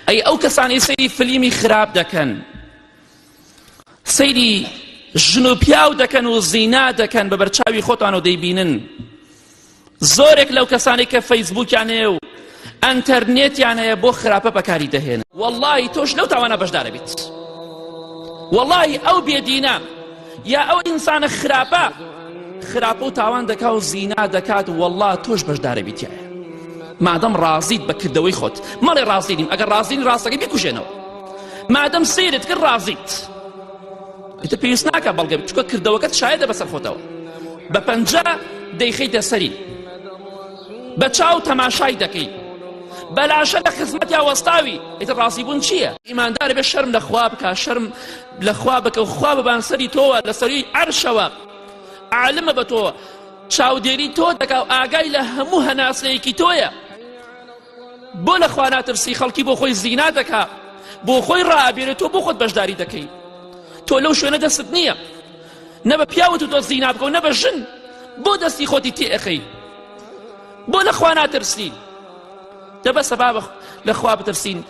ئەی ئەو کەسانەی سەیری فلیمی خراپ دەکەن سەیری ژن و پیاو دەکەن و زینا دەکەن بە بەرچاوی خۆتان و دەیبینن زۆرێک لەو کەسانەی کە فەیسبوکیان هەیە و ئەنتەرنێتیان هەیە بۆ خراپە بەکاری دەهێنن واللهی تۆش لەو تاوانە بەشدارە بیت واللهی ئەو بێدینە یا ئەو ئینسانە خراپە خراپە و تاوان دەکا و زینا دەکات والله تۆش بەشدارە بیتایە مادەم ڕازیت بە کردەوەی خۆت مەڵێ ڕازی نیم ئەگەر ڕازی نی ڕاستەکەی بیکوژێنەوە مادەم سەیرت کرد ڕازیت ئیتر پێویست ناکە بەڵگە چونکە کردەوەکەت شایدە بەسەر خۆتەوە بە پەنجە دەیخەیتە سەری بە چاو تەماشای دەکەی بەلاشە لە خزمەتیا وەستاوی ئیتر ڕازیبوون چییە؟ ئیماندار بێ شەرم لە خوا بکە شەرم لە خوا بکە و خوا ببان سەری تۆوە لە سەری عەرشەوە عالمە بە تۆ چاودێری تۆ دەکا و ئاگای لە هەموو هەناسەیەکی تۆیە بۆ لە خوا ناترسی خەڵکی بۆ خۆی زینا دەکا بۆ خۆی ڕابێرێت تۆ بۆ خۆت بەشداری دەکەی تۆ لەو شوێنە دەستت نییە نە بە پیاوت و تۆ زینا بکە و نە بە ژن بۆ دەستی خۆتی تێ ئەخەی بۆ لە خوا ناترسی دەبەسە با لە خوا بترسین.